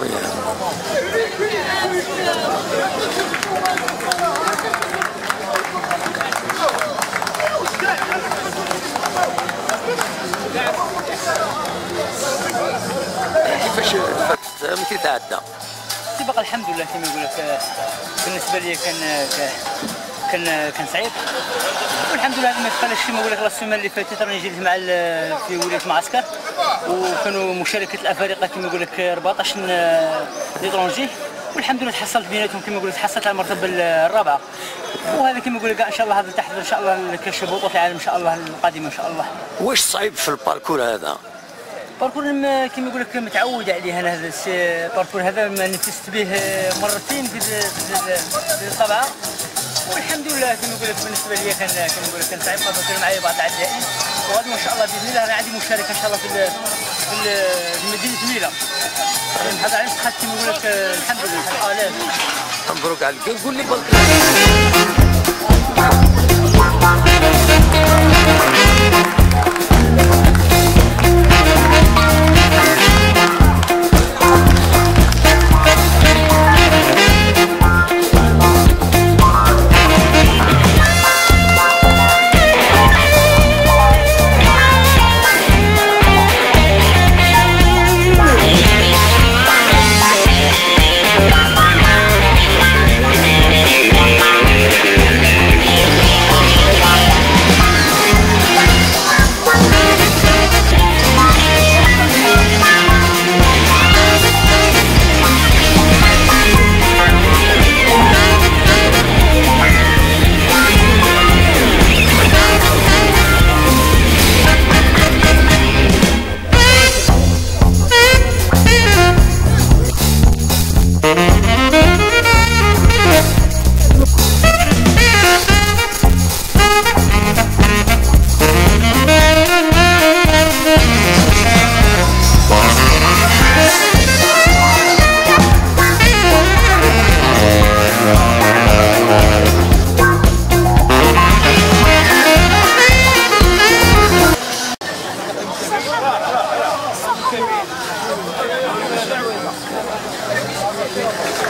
quatrième. كيفاش فات تعدى؟ السباق الحمد لله كما يقول لك بالنسبة لي كان صعيب، والحمد لله ما تقلقش كما نقول لك. la semaine اللي فاتت راني جيت مع في ولاية معسكر، وكانوا مشاركة الافارقة كما يقول لك 14 étrangers، والحمد لله تحصلت بيناتهم كما يقول لك، تحصلت على المرتبة الرابعة. وهذا كما يقول لك ان شاء الله هذا تحت ان شاء الله كاش بطوله العالم ان شاء الله القادمة ان شاء الله. واش صعيب في ال parcours هذا؟ parcours كما يقول لك متعود عليه انا، هذا ال parcours هذا نفست به مرتين في الطبعة، والحمد لله كما يقول لك بالنسبة لي كان كما يقول لك كان صعيب، خاطر معايا بعض العدائين. وغادي ان شاء الله باذن الله انا عندي مشاركة ان شاء الله في مدينة ميلا، هذا علاش دخلت كما يقول لك الحمد لله. مبروك عليك. قول لي Thank you.